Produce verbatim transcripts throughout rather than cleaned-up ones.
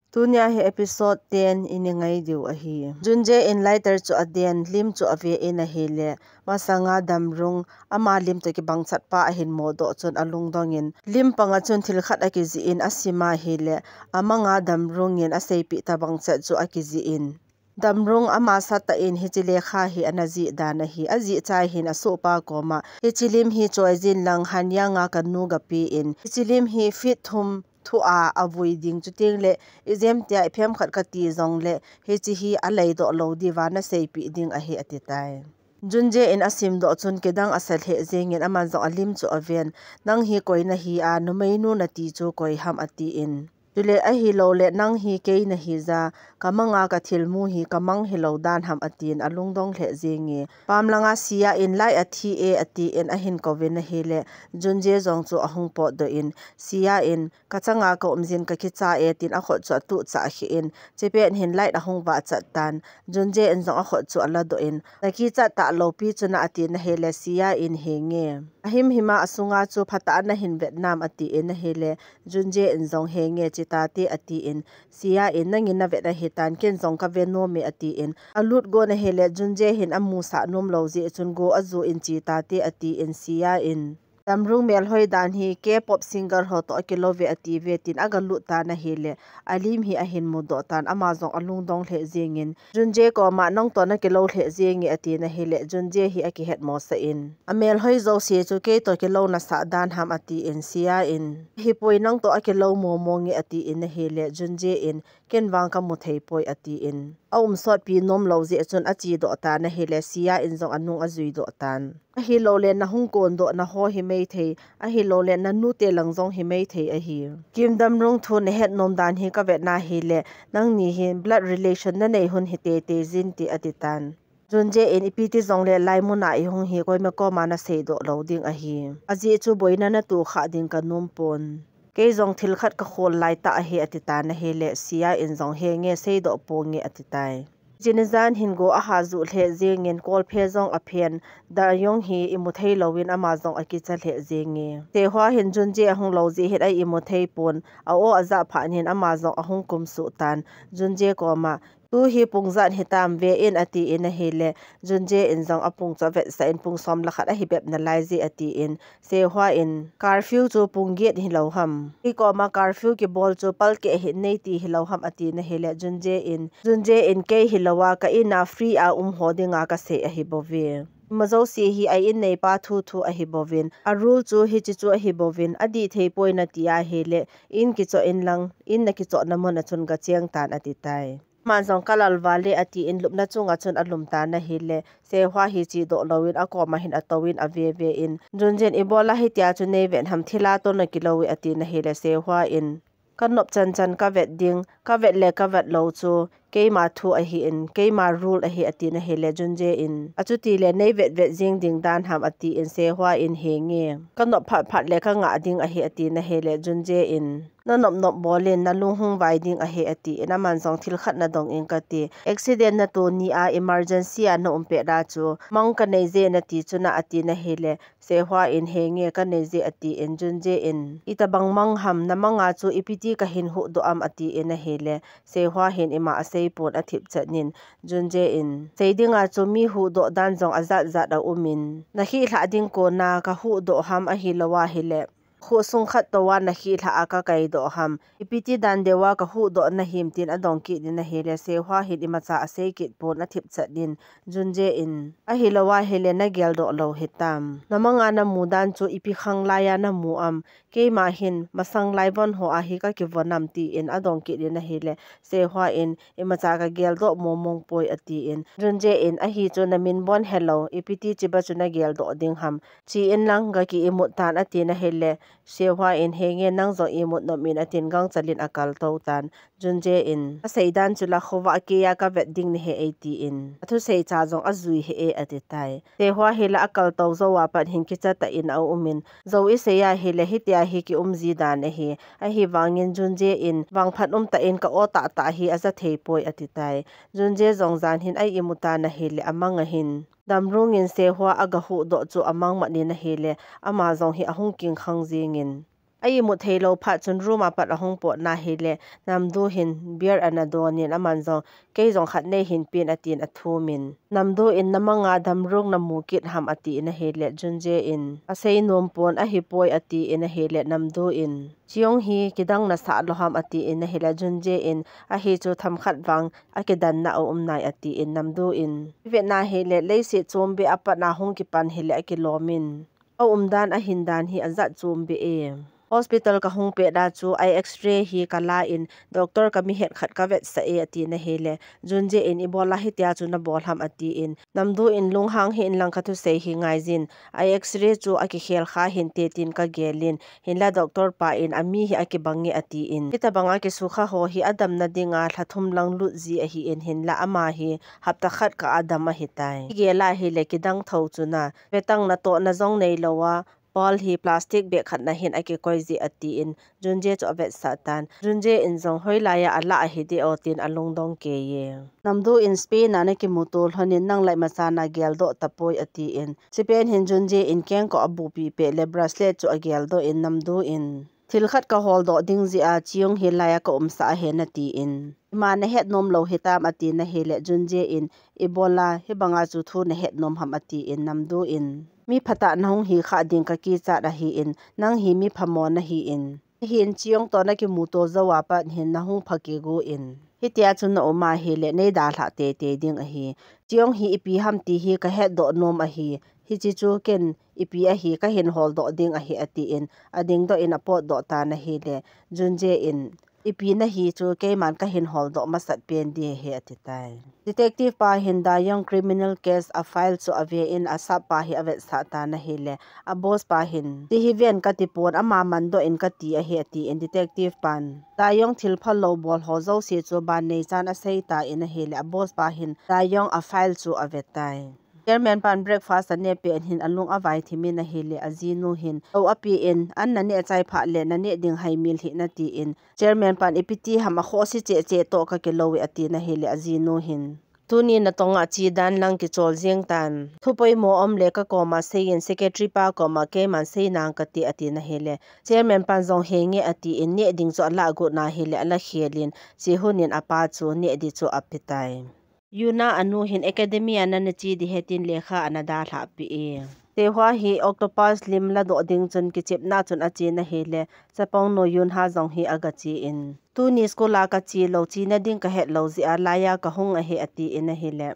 Tunia hi episode ten ini ngai diu ahi. Junje in lighter chu aden, lim chu ave in ahile, masanga Damrung ama lim toh kibang chat pa ahin mudoh chun alungdong in, lim panga chun thil khat akijih in asim ahile, amanga Damrung in aseipeh tabang chat chu akijih in. Damrung ama sat tah in hiche lekha hi ana jih dan ahi, ajih chai hin asohpa koma, hiche lim hi choijin lang Hanyang a kanu gape in, hiche lim hi feet thum thu a avui ding, chuteng le ijemtia iphem khat kati jongle hiche hi aleidoh lou diuva naseipeh ding ahi ati tai. Junje in asimdoh chun kidang asa lheh jengin aman jong alim chu aven, nang hi koi nahi a, numeinu nati chu koi ham ati in. Chule ahilou le nang hi kei nahi ja, kamanga kathilmu hi kamang hilou dan ham atin alungdong lheh jenge. Pamlanga Sia in lai athi e ati in ahin kouvin ahile, Junje jong chu ahung potdoh in, Sia in, kachanga ka umjin kakicha e tin akhut chu atuh chah kheh in, chepet hin light ahung vah chat tan, Junje in jong akhut chu aladoh in, nakichat talou pi chu na ati nahile, Sia in henge. Ahimhima asunga chu phatah a nahin vet nam ati in ahile, Junje in jong henge chitate ati in, Sia in nangin navet ahitan ken jong kave nom e ati in, alut gon ahile, Junje hin amusah nom lou jeh chun go ajoh in chitate ati in, Sia in. Damrung melhoi dan hi K-pop singer ho toh akilou ve ati ve tin agalut tan ahile, alim hi ahin mudoh tan ama jong alungdong lheh jengin, Junje koma nang toh nakilou lheh jenge ati nahile, Junje hi akihet mosah in. Amelhoi jouse chu kei toh kilou nasah dan ham ati in, Sia in. Hipoi nang toh akilou momo nge ati in ahile, Junje in, ken vang kamu thei poi ati in. Aum sotpi nom lou jeh chun achedoh tan ahile, Sia in jong anung ajuidoh tan. Ahilou le nahung kondoh naho hi maithei, ahilou le nanute lang jong hi maithei ahi. Kim Damrung thu nahet nom dan hi kavet nahile, nangni hi blood relation nanei hun hi teitei jin ti ati tan. Junje in ipi ti jongle lai muna ihung hi koima koma naseidoh lou ding ahi. Ajeh chu boina natoh kha ding kanom pon. Kei jong thil khat kakhol lai tah ahi ati tan ahile, Sia in jong henge seidoh ponge ati tai. Chini jan hin go aha juh lheh jengin kolphe jong aphen, Dayong hi imu thei louvin ama jong akicha lheh jenge. Sehua hin Junje ahung lou jeh hin a imu thei pon, a-o ajah phat hin ama jong ahung kumsuh tan, Junje koma, tu hi pung ijat hitam ve in ati in ahile, Junje in jong apung chu avetsah in pung som le khat ahi bep nalai je ati in, Sehua in, curfew chu pung get hilou ham. Kei koma curfew kibol chu palkeh hih in nei ti hilou ham ati nahile, Junje in, Junje in kei hilou a ka in a free a um ho dinga kasei ahi bouve. Ima jouse hi a in neipa thu thu ahi bouvin, a rule chu hiche chu ahi bouvin, adih thei poi nati ahile, in kichoh in lang, in nakichohna muna chun gacheng tan ati tai. Aman jong kalal vale ati in lupna chunga chun alum tan ahile, Sehua hi chedoh louvin akoma hin atouvin ave ve in, Junje in ibola hitia chu nei vet ham, thil a toh nakilou e ati nahile, Sehua in, kanop chan chan kavet ding, kavet le kavet lou chu keima thu ahi in, keima rule ahi ati nahile, Junje in, achuti le nei vet vet jing ding dan ham ati in, Sehua in, henge, kanop phat phat le kangah ding ahi ati nahile, Junje in, nanop nop bol in nalung hung vai ding ahi ati in, aman jong thil khat nadong in kati, accident natoh ni a emergency a naum pet a chu mang kanei je nati chu na ati nahile, Sehua in, henge kanei je ati in, Junje in, itobang mang ham, namang a chu ipi ti kahin huhdoh am ati in ahile, Sehua hin ima asei pon athip chet in, Junje in, sei dinga chu mi huhdoh dan jong ajat jat aum in, nakhih lhah ding kona kahuhdoh ham ahilou ahile, khuh sung khat tou a nakhih lhah a kakai doh ham, ipi ti dan deuva kahuhdoh nahim tin adong kit in ahile, Sehua hin imacha asei kit pon athip chet in, Junje in, ahilou ahile nagel doh lou hitam. Namang a namu dan chu ipi khang lai a namu am, keima hin masang lai von ho a hi kakivon am ti in adong kit in ahile, Sehua in, imacha kagel doh momong poi ati in, Junje in, ahi chu namin bon helou, ipi ti chiba chu nagel doh ding ham, che in lang gaki imut tan ati nahile, Sehua in, henge nang jong imut nom in atin gangchal in akal tou tan. Junje in, asei dan chu la khovah a kei a kavet ding nahi e ati in, athusei cha jong ajui hih e ati tai. Sehua hi la akal tou jou a pat hin kicha tah in aum in, jou isei ahile hitia hi kium ji dan ahi. Ahivangin Junje in, vangphat um tah in ka-o tah tah hi aja thei poi ati tai. Junje jong jan hin a imu tan ahile amang ahin. Damrung in Sehua agahuhdoh chu amang mat in ahile, ama jong hi ahung kingkhang jingin, A imut thei lou phat chun room a pat ahung potna hile, Namdu hin beer ana don in aman jong, "Kei jong khat nei hin pen," atin athumin. Namdu in, "Namanga damrung namu kit ham?" atin ahile, Junje in, "Asei nom pon, ahipoi," atin ahile, Namdu in, "Cheong hi kidang nasah lou ham?" atin ahile, Junje in, "Ahi chu, themkhat vang akidanna aum nai," atin Namdu in. Ivetna hile, leiset chom beh a pat a hung kipan hile akilomin. A umdan ahindan hi ajat chom beh e. "Hospital kahung pet a chu a X-ray hi kala in, doctor kami het khat kavetsah e," atina hile, Junje in, "Ibola hitia chu nabol ham?" atin, Namdu in, "Lunghang hih in lang, kathusei hi ngaijin, a X-ray chu akikhel kha hinte tin kagelin, hinla doctor pa in ami hi akibang e atin, hitabang a kisukha ho hi adamna dinga lha thum lang lut ji ahin, hinla ama hi hapta khat kah a adam ahitai. Kigel a hile kidang tho chu na, vetang natohna jong neilou a, pearl hi plastic bag khat na hin akikoi ji," atin Junje chu avetsah tan. Junje in jong, "Hoilai a ala ahi de o?" tin alungdong kei e. Namdu in, "Spain a nakimuto lhon in, nang lai macha nageldoh tapoi," atin. Chipet hin Junje in kengkoh abupi peh le bracelet chu ageldoh in, Namdu in, "Thil khat kaholdoh ding jeh a Cheong hilai a kaumsah ahi natin, ima nahet nom lou hitam?" atina hile, Junje in, "Ibola hibanga chu thu nahet nom ham?" atin, Namdu in, "Mi phatah nahung hi kha ding kakichat ahin, nang hi mi phamo nahin, ahin Cheong toh nakimuto jou a pat hin nahung pha kigo in, hitia chu naum a hile neidalhah teitei ding ahi. Cheong hi ipi ham ti hi kahetdoh nom ahi. Hiche chu ken ipi ahi kahin holdoh ding ahi," atin, adingdoh in apotdoh tan ahile, Junje in, "Ipi nahi chu keiman kahin holdoh masat pen ding ahi," atitai. Detective pa hin Dayong criminal case a file chu ave in asap pa hi avetsah tan ahile, a boss pa hin, "Ti hi ven kati pon, ama mandoh in kati ahi," atin, detective pan Dayong thil phalou bol ho jouse chu ban neichan asei tan ahile, a boss pa hin Dayong a file chu avetai. Chairman pan breakfast aneh pet hin alung avai thim in ahile, ajinu hin lou apen, "An naneh chai phat le naneh ding haimil hih in," atin, chairman pan, "Ipi ti ham, akhohse cheh cheh toh kakilou e," atina hile, ajinu hin, "Tuni natonga che dan lang kichol jeng tan. Thu poimo um le kakoma seiyin, secretary pa koma keiman seinang kati," atina hile, chairman pan jong, "Henge," atin, neh ding chu alah got na hile, ala khelin, Sehun in apa chu neh ding chu apetai. Yuna anu hin academy a nana che ding ahi tin lekha ana dalhah peh e. Sehua hi octopus lim ladoh ding chun kichepna chun ache na hile, chapangnu Yunha jong hi agache in, "Tuni school a kache lou, chena ding kahet lou jeh a laiya kahung ahi," atin ahile,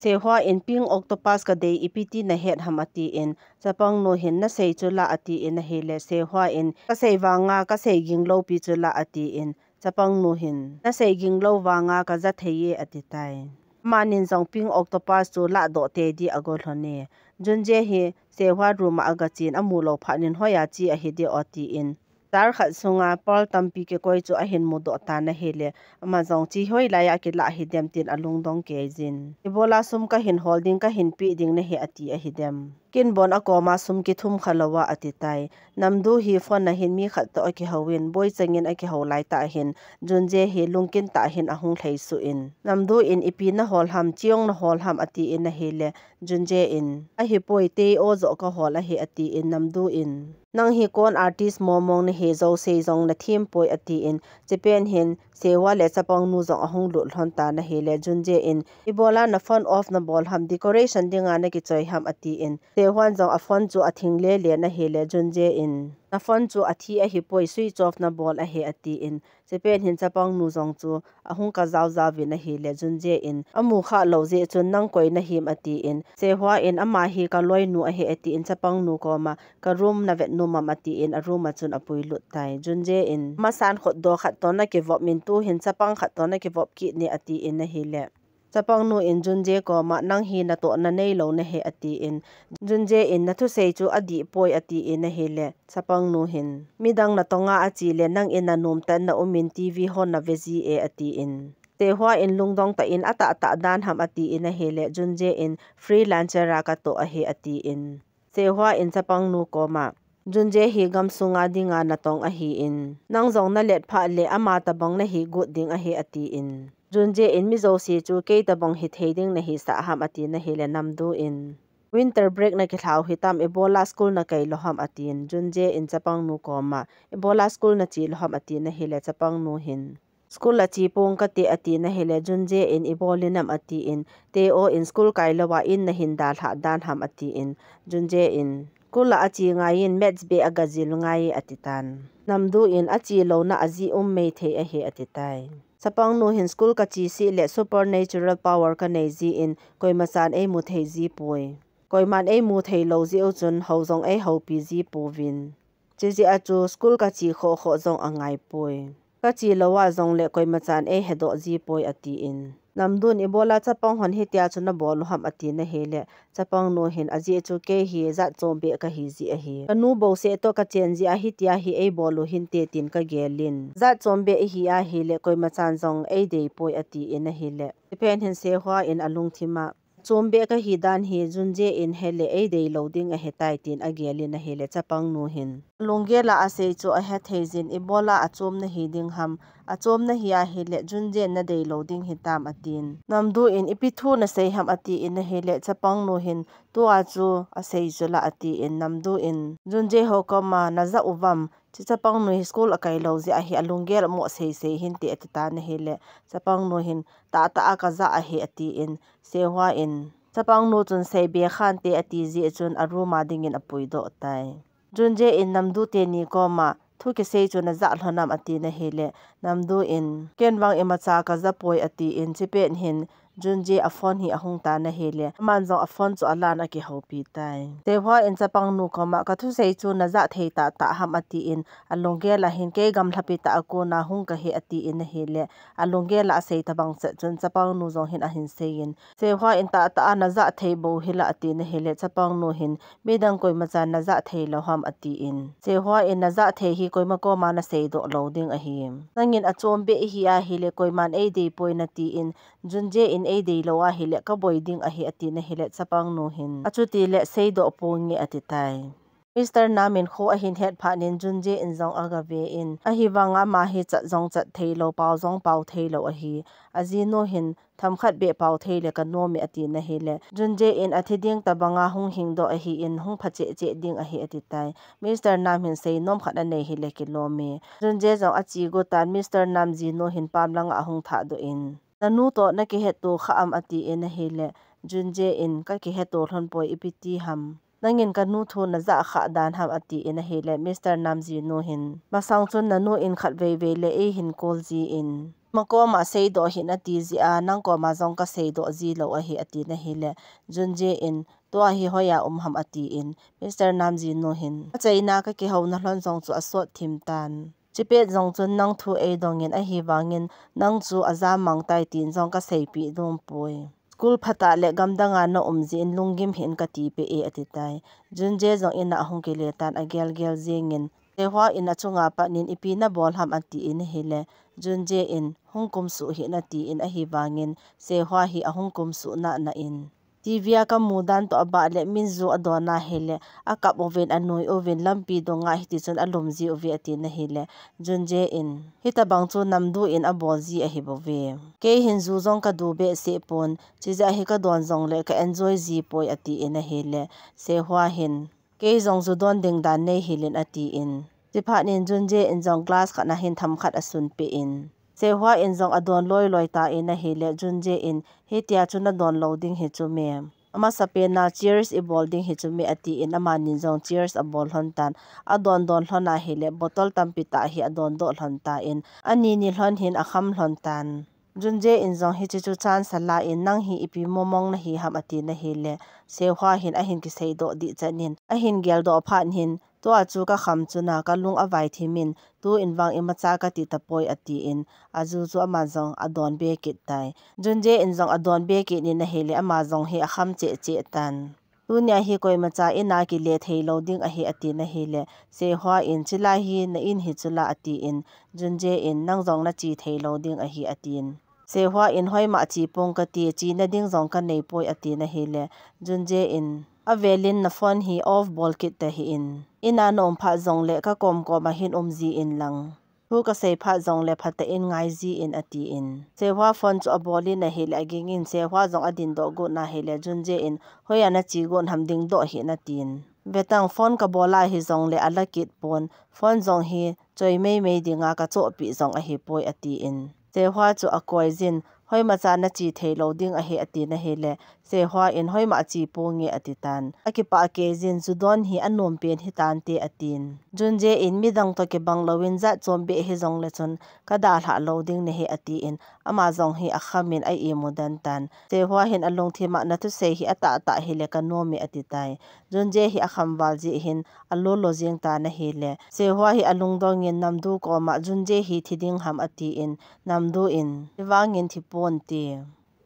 Sehua in, "Pink octopus kadei, ipi ti nahet ham?" atin, chapangnu hin, "Nasei chu la," atin ahile, Sehua in, "Kasei vanga kasei ging lou pi chu la," atin, chapangnu hin, "Nasei ging lou vanga kaja thei e," atitai. Amanin jong pink octopus chu ladoh tei ding ago lhon e. Junje hi Sehua room a agachen, amu lou phat in, "Hoiya che ahi ding o?" atin, jar khat sunga pearl tampi kikoi chu ahin mudoh tan ahile, ama jong che hoilaiya kilah hidem tin alungdong kei jin. "Ibola sum kahin hol ding, kahin pe ding nahi ati ahidem? Kinbon akoma sum kithum kha louva," atitai. Namdu hi phone a hin mi khat toh akihou in, boi chengin akihou laitah hin, Junje hi lungkin tah hin ahung lhei suh in, Namdu in, "Ipi nahol ham, Cheong nahol ham?" atin ahile, Junje in, "Ahipoi, Teo joh kahol ahi," atin, Namdu in, "Nang hi con artist momong nahi, jouse jong nathem poi," atin, chepet hin Sehua le chapangnu jong ahung lut lhon tan ahile, Junje in, "Ibola na phone off nabol ham, decoration dinga nakichoi ham?" atin, Sehuan jong a phone chu athing lele na hile, Junje in, "Na phone chu athi ahipoi, switch off nabol ahi," atin, chepet hin chapangnu jong chu ahung kajao jao vin ahile, Junje in, "Amu kha lou jeh chun nang koi nahim?" atin, Sehua in, "Ama hi kaloinu ahi," atin, chapangnu koma, "Ka room navet nom am?" atin, a room a chun apuilut tai. Junje in, "Masan khutdoh khat toh nakivop in, tuhin chapang khat toh nakivop kit ne," atin ahile, chapangnu in Junje koma, "Nang hi natohna neilou nahi," atin, Junje in, "Nathusei chu adih poi," atin ahile, chapangnu hin, "Midang natonga ache le nangin nanom tah in naum in, TV ho nave ji e," atin, Sehua in lungdong tah in, "Atahtah dan ham?" atin ahile, Junje in, "Freelancer a katoh ahi," atin, Sehua in chapangnu koma, "Junje hi gamsunga dinga natong ahin, nang jong nalet phat le ama tabang nahi got ding ahi," atin, Junje in, "Mi jouse chu kei tabang hithei ding nahisah ham?" atin ahile, Namdu in, Winter break na kilhau hitam, ibola school na kai lou ham atin, Junje in chapang nu koma, ibola school na chi lou ham atin ahile, chapang nu hin, school a chi pong kate atin ahile, Junje in ibolin am atin, Teo in school kai louva in na hin dalha dan ham atin, Junje in, school a achi ngai in maths beh a gajil ngai ati tan. Namdu in achi louna aji um mei thei ahi ati tai. Chapang nu hin school kachi sih le supernatural power kanei ji in koima chan eimu thei ji poi. Koiman eimu thei lou ji u chun hou jong eihoupi ji pouvin. Chijeh a chu school kachi khoh khoh jong angai poi. Kachi louva jong le koima chan eihedoh ji poi atin. Namdun ibola chapang hon hitia chu nabol u ham atin ahile. Chapang nu hin ajeh chu kei hi jat chom beh kahi ji ahi. Kanu bou seh toh kachen ji a hitia hi eibol u hinte tin kagelin. Jat chom beh ihi ahile koima chan jong eidei poi atin ahile. Tiphen hin Sehua in alungthim a. Chom beh kahi dan hi Junje in hele eidei lou ding ahitai tin agelin ahile chapang nu hin. Lunggel a asei chu ahethei jin ibola achom nahi ding ham. Achom nahi ahile Junje nadei lou ding hitam atin. Namdu in ipi thu nasei ham atin ahile chapang nu hin tua chu asei chu la atin Namdu in. Junje ho koma naja uvam. Chi chapang nu hi school akai lou jeh ahi alunggel amo sei sei hinte ati tan ahile. Chapang nu hin tahtah a kaja ahi atin. Sehua in. Chapang nu chun sei be khante ati jeh chun a room a dingin apuidoh tai. Junje in Namdu teni koma thu kisei chu naja lhon am atin ahile. Namdu in ken vang imacha kaja poi atin chipet hin Junje a phone hi ahung tan ahile. Aman jong a phone chu alan akihoupi tai. Sehua in chapang nu koma kathusei chu naja thei tahtah ham atin alunggel a hin kei gamlhapi tah a kona hung kahi atin ahile. Alunggel a asei tabang chet chun chapang nu jong hin ahin sei in. Sehua in tahtah a naja thei bou hila atin ahile chapang nu hin midang koima chan naja thei lou ham atin. Sehua in naja thei hi koima koma nasei doh lou ding ahi. Nangin achom beh ihi ahile koiman eidei poi natin Junje in eidei lou ahile kaboi ding ahi atin ahile chapang nu hin. Achuti le seidoh ponge ati tai. Mister Nam in kho ahin het phat in Junje in jong agave in. Ahivang ama hi chat jong chat thei lou, pao jong pao thei lou ahi. Ajinu hin themkhat beh pao thei le kanom e atin ahile. Junje in athi ding tabang a hung hingdoh ahin hung pha cheh cheh ding ahi ati tai. Mister Nam hin seinom khat anei hile kilom e. Junje jong achi got tan Mister Nam jinu hin pam lang a ahung thahdoh in. Nanu toh nakihetto kha am atin ahile. Junje in kakihetto lhon poi ipi ti ham. Nangin kanu thu naja kha dan ham atin ahile. Mister Nam jinu hin. Masang chun nanu in khat vei vei le eihin call ji in. Ama koma seidoh hih in ati jeh a, nang koma jong kaseidoh ji lou ahi atin ahile. Junje in, tua hi hoiya um ham atin. Mister Nam jinu hin. Achaina kakihouna lhon jong chu asot thim tan. Chipet jong chun nang thu eidong in ahivangin nang chu ajam mang tai tin jong kaseipeh nom poi. School phatah le gamdang a naum jeh in lunggim hih in kati peh e ati tai. Junje jong in a ahung kile tan agel gel jeng in. Sehua in achunga pat in ipi nabol ham atin ahile. Junje in hung kumsuh hih in atin ahivangin Sehua hi ahung kumsuh nana in. TV a kamu dan toh abah le Minju adon ahile, akap uvin anoi uvin lampi dunga hiti chun alum ji uve atin ahile, Junje in, hitabang chu Namdu in abol ji ahi bouve. Kei hin ju jong kadu behseh pon, chijeh hi kadon jong le ka enjoy ji poi atin ahile, Sehua hin, kei jong ju don ding dan neihil in atin. Chiphat in Junje in jong glass khat ahin themkhat asunpeh in. Sehua in jong adon loi loi tan ahile, Junje in, hitia chu nadon lou ding hi chu me. Amasapen a cheers ibol ding hi chu me atin, amanin jong cheers abol lhon tan. Adon don lhon ahile, bottle tampi tah hi adon doh lhon tan. Ani ni lhon hin akham lhon tan. Junje in jong hiche chu chance ala in, nang hi ipi mong mong nahi ham atin ahile, Sehua hin ahin kiseidoh dih chan in, ahin geldoh phat hin, tua chu kakham chun a kalung avai thim in, tu in vang imacha kati tapoi atin, aju chu ama jong adon be kit tai. Junje in jong adon be kit in ahile, ama jong hi akham cheh cheh tan. Tunia hi koimacha in a kile thei lou ding ahi atin ahile, Sehua in, chilai hi na in hi chula atin, Junje in, nang jong nache thei lou ding ahi atin. Sehua in, hoima che pong kati, chena ding jong kanei poi atin ahile, Junje in, avel in na phone hi off bol kit tahih in. In a na um phat jong le ka kom kom a hin um ji in lang. Thu kasei phat jongle phatah in ngai jin, atin. Sehua phone chu abol in ahile, aging in Sehua jong adin doh got in ahile, Junje in, "Hoiya nache got ham, ding doh hih in," atin. "Vetang, phone kabol a hijongle ala kit pon, phone jong hi choi meimei dinga kachohpeh jong ahipoi," atin. Sehua chu akoi jin, "Hoimacha nache thei lou ding ahi," atin ahile, Sehua in, "Hoima ache ponge," ati tan. Akipah kei jin, "Judon hi anom pen hitante," atin. Junje in, "Midang toh kibang louvin jat chom beh hijongle chun kadalhah lou ding nahi," atin, ama jong hi akham in a-imu den tan. Sehua hin alungthim a, "Nathusei hi atahtah hile kanom e," ati tai. Junje hi akham val jeh hin alolo jeng tan ahile, Sehua hi alungdong in Namdu koma, "Junje hi thi ding ham?" atin, Namdu in, "Hivangin thi ponte.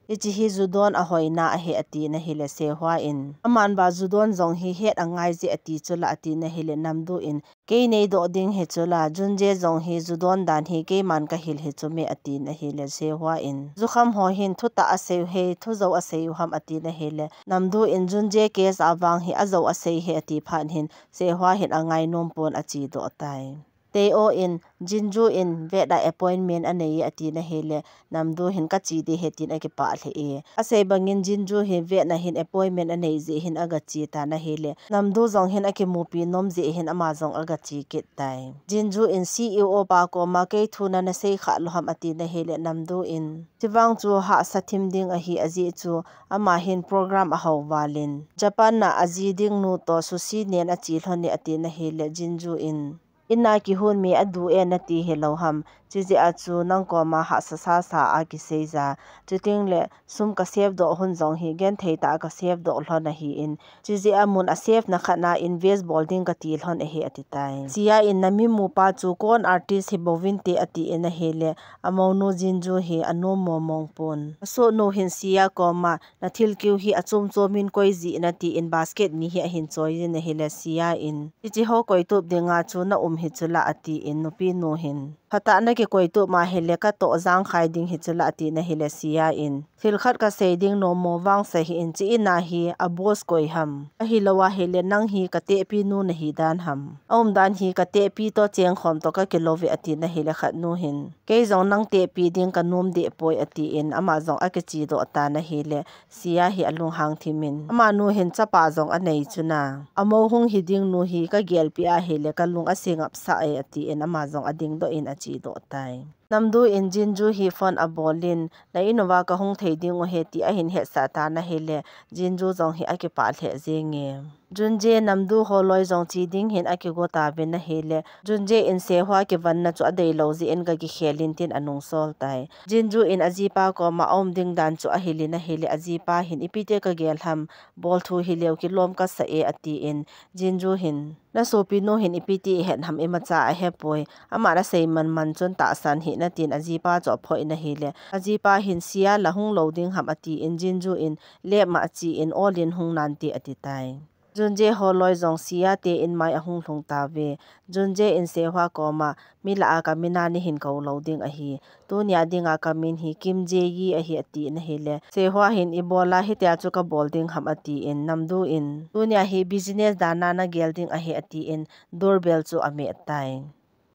Hiche hi Judon ahoina ahi," atin ahile, Sehua in, "Aman ba Judon jong hi het angai jeh ati chula," atin ahile, Namdu in, "Kei neidoh ding hi chula, Junje jong hi Judon dan hi keiman kahil hi chu me," atin ahile, Sehua in, "Jukham ho hin thutah asei u hei, thujou asei u ham?" atin ahile, Namdu in, "Junje case a vang hi ajou asei hi," ati phat hin, Sehua hin angainom pon ache doh tai. Teo in, "Jinju in vet a appointment anei e," atin ahile, Namdu hin, "Kache ding ahi," tin akipah lheh e. Asei bangin Jinju hi vet na hin appointment anei jeh hin agache tan ahile, Namdu jong hin akimupi nom jeh hin ama jong agache kit tai. Jinju in, "C E O pa koma kei thu nana sei kha lou ham?" atin ahile, Namdu in, "Chuvang chu hahsa thim ding ahi, ajeh chu ama hin program ahou val in Japan a aji ding nu toh sushi nen ache lhon e," atin ahile, Jinju in, "Ina kihon mi adu e nati hilou ham? Chujeh a chu nang koma hahsa sasa a kisei ja. Chuteng le sum ka save doh hun jong hi genthei tah a ka save doh lhon ahin. Chujeh a mun a save na khat na invest bol ding kati lhon ahi," ati tai. Sia in, "Namimu pa chu con artist hi bouvin te," atin ahile, amounu Jinju hi anom momong pon. Asohnu hin Sia koma, "Na thilkeu hi achom chom in koi jin," atin basket ni hi ahin choi jin ahile, Sia in, "Hiche ho koitup dinga chu na um hi chula," atin nupinu hin, "Phatah a nakikoi tup ma hile katoh jangkhai ding hi chula," atin ahile, Sia in, "Thil khat kasei ding nom mo, vangse hih in, hiche ina hi a boss koi ham? Ahilou ahile nang hi katehpi nu nahi dan ham? Aumdan hi katehpi toh chengkhom toh kakilou ve," atin ahile, khatnu hin, "Kei jong nang tehpi ding kanom deh poi," atin ama jong akiche doh tan ahile, Sia hi alunghang thim in, "Amanu hin chapa jong anei chuna, amou hung hi ding nu hi kagelpi ahile kalung asei ngapsah e," atin ama jong ading doh in ache doh tai. Namdu in Jinju hi phone abol in, "Na in uva kahung thei ding u ahi," ti ahin hetsah tan ahile, Jinju jong hi akipah lheh jeng e. Junje, Namdu holoi jong che ding hin akigo tauvin ahile, Junje in Sehua kivanna chu adeilou jeh in gakikhel in tin anungsol tai. Jinju in ajipa koma aum ding dan chu ahil in ahile, ajipa hin, "Ipi ti kagel ham, bol thu hileu kilom kasa e," atin, Jinju hin, "Nasopinu hin ipi ti ihet ham, imacha ahepoi. Aman asei man man chun tahsan hih in," atin ajipa chu aphoh in ahile, ajipa hin, "Sia la hung lou ding ham?" atin, Jinju in, "Lab ma ache in, ol in hung nante," ati tai. Junje holoi jong Sia te in mai ahung lhung tauve. Junje in Sehua koma, "Mi lah a kamin a neihin kou lou ding ahi. Tunia dinga kamin hi Kim Jae Yi ahi," atin ahile, Sehua hin, "Ibola hitia chu kabol ding ham?" atin, Namdu in, "Tunia hi business dan a nagel ding ahi," atin, doorbell chu ameh tai.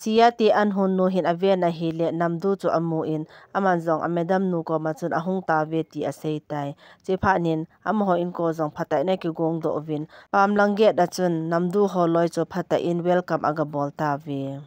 Sia te an hon nu hin aven ahile, Namdu chu amun, aman jong a madam nu koma chun ahung tauve ti asei tai. Chuphat in, amaho inko jong phatah in akigong doh uvin, pamlang gate a chun Namdu holoi chu phatah in welcome agabol tauve.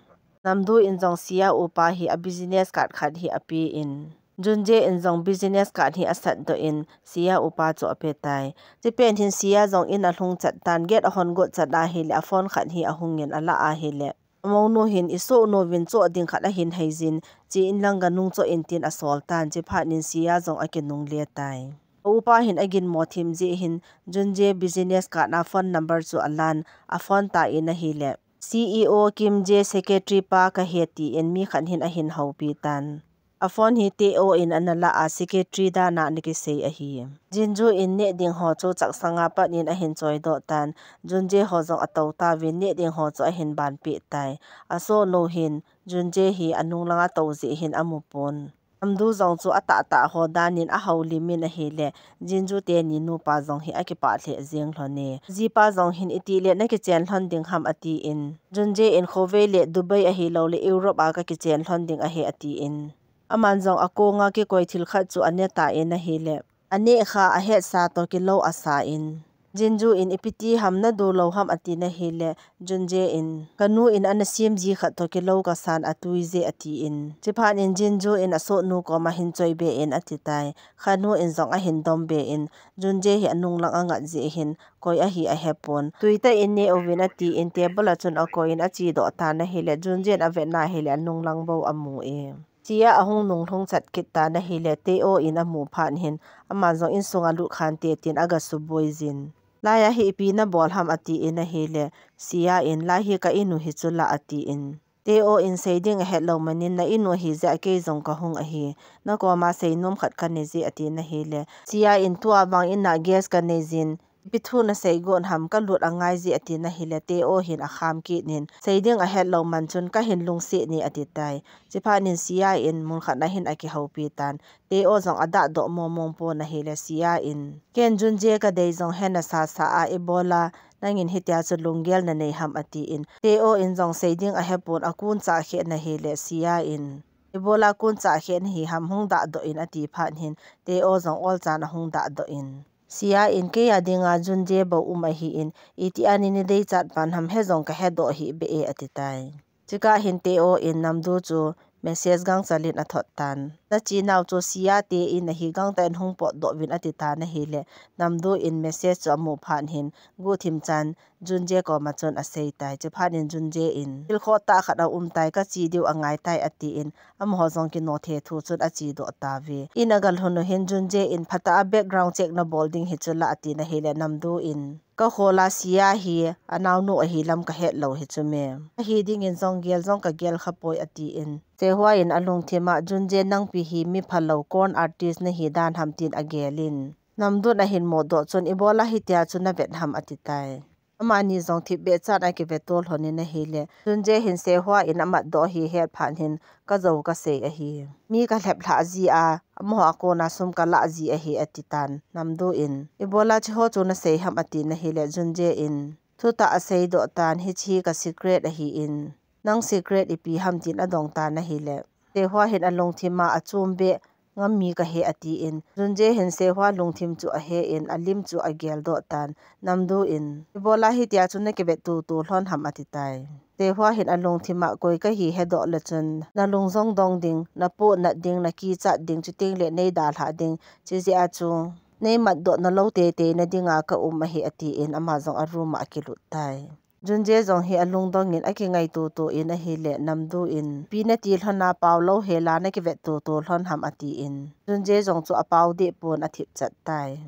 Namdu in jong Sia upa hi a business card khat hi apen, Junje in jong business card hi asat doh in, Sia upa chu ape tai. Chupet hin Sia jong in alhung chat tan, gate ahon got chat ahile, a phone khat hi ahung in ala ahile, amounu hin, "Isohnu vin choh ding khat ahin hei jin, che in lang ganung choh in," tin asol tan, chuphat in Sia jong akinungle tai. A upa hin aginmo thim jeh hin, Junje business card a phone number chu alan, aphone tan ahile, "C E O Kim Jae secretary pa kahi," atin mi khat hin ahin houpi tan. A phone hi Teo in ana la a, secretary dan a ana kisei ahi. Jinju in neh ding ho chu chaksang a pat in ahin choi doh tan. Junje ho jong atou tauvin neh ding ho chu ahin banpeh tai. Asohnu hin Junje hi anung lang a tou jeh hin amu pon. Namdu jong chu atahtah ho danin ahoulim in ahile, Jinju teni nupa jong hi akipah lheh jeng lhon e. Jipa jong hin itile nakichen lhon ding ham atin, Junje in Khowei le Dubai ahilou le Europe a kakichen lhon ding ahi atin. Aman jong akonga kikoi thil khat chu ane tan ahile, aneh kha ahetsa toh kilou asan. Jinju in ipi ti ham nadu lou ham atin ahile, Junje in kanu in ana sem ji khat toh kilou kasan atui je atin. Chuphat in Jinju in asohnu koma hin choibe in atitai. Kanu in jong ahin dombe in, Junje hi anunglang angat jeh hin, koi ahi ahepon. Tuitah in neh uvin atin, table a chun akoi in achedoh tan ahile, Junje in avet na ahile, anunglang bou amu e. Sia ahung nunglhung chat kit tan ahile, Teo in amu phat hin, ama jong insunga lut khante tin agasuboi jin. Laiya hi ipi nabol ham atin ahile, Sia in, lai hi ka inu hi chula atin. Teo in seiding ahetlou manin na inu ahi jeh a kei jong kahung ahi. Nakoma seinom khat kanei je atin ahile, Sia in tua vang ina guest kanei jin, ipi thu nasei got ham kalut angai je atin ahile, Teo hin akham kit in, seiding ahetlou man chun kahin lungset e atitai. Chuphat in Sia in mun khat na hin akihoupi tan. Teo jong adahdoh momong pon ahile, Sia in, ken Junje kadei jong hena sasa a ibola nangin hitia chu lunggel nanei ham atin. Teo in jong seiding ahepon akun chah khe in ahile, Sia in, ibola kun chah khe nahi ham hung dahdoh in ati phat hin, Teo jong olchan ahung dahdoh in. Sia in kei a dinga Junje bou um ahin, iti anin idei chat pan ham he jong kahedoh hih beh e atitai. Chukah hin Teo in Namdu chu message gangchal in athot tan. Nachenau chu Sia te in ahi, gangtah in hung potdoh uvin ati tan ahile, Namdu in message chu amu phat hin, guhthim chan Junje koma chun asei tai. Chuphat in Junje in, thil khoh tah khat aum tai, kache diu angai tai atin, amaho jong kino thei thu chun achedoh tauve. In agalhun u hin Junje in, phatah a background check nabol ding hi chula atin ahile, Namdu in, kakhola Sia hi anaonu ahi lam kahetlou hi chu me. Ahi dingin jong gel jong kagel khapoi atin. Sehua in alungthim a, Junje nangpi hi mi phalou con artist nahi dan ham tin agel in. Namdu in ahin motdoh chun ibola hitia chu navet ham atitai. Amani jong thipbeh chan akiveto lhon in ahile, Junje hin Sehua in amatdoh hi ahet phat hin, kajou kasei ahi. Mi kalhep lhah ji a, amaho a kona sum kalah ji ahi ati tan, Namdu in. Ibola hiche ho chu nasei ham atin ahile, Junje in, thutah aseidoh tan, hiche hi ka secret ahin, nang secret ipi ham tin adong tan ahile, Sehua hin alungthim a, achom beh, ngam mi kahi atin, Junje hin Sehua lungthim chu ahe in, alim chu ageldoh tan, Namdu in, ibola hitia chu nakivet tutu lhon ham atitai. Sehua hin alungthim a, koi kahi hedoh le chun, nalung jong dong ding, napoh nat ding, nakichat ding, chuteng le neidalhah ding, chujeh a chu neimatdoh nalou teitei na dinga kaum ahi atin, ama jong a room a akilut tai. Junje jong hi alungdong in akingaito to in ahile, Namdu in, ipi nati lhon a pao lou hela nakivet tutu lhon ham atin, Junje jong chu apao deh pon athip chat tai.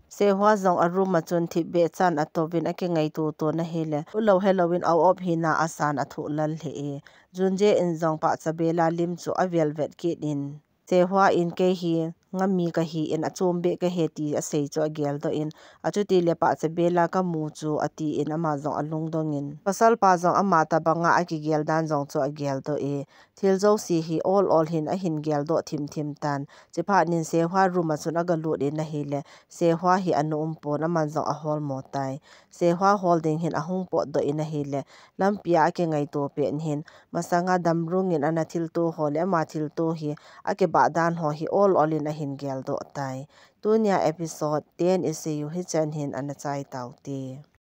Sehua jong a room a chun thipbeh chan atouvin akingaito to in ahile, ulou helou in a-op hina asan athoh lal lheh e. Junje in jong pahcha bela lim chu avel vet kit in, Sehua in kei hi ngam mi kahin, achom beh kahi ti asei chu ageldoh in, achuti le pahcha bela kamu chu atin, ama jong alungdong in, pasalpa jong ama tabanga akigel dan jong chu ageldoh e. Thil jouse hi ol ol hin ahin geldoh thim thim tan. Chuphat in Sehua room a chun agalut in ahile, Sehua hi ana um pon, aman jong ahol mo tai. Sehua hol ding hin ahung potdoh in ahile, lampi a akingaito pet in hin, masanga damrung in ana thilto ho le ama thilto hi akibah dan ho hi ol ol in ahin geldoh tai. Tunia episode ten isei u hichan hin ana chai taute.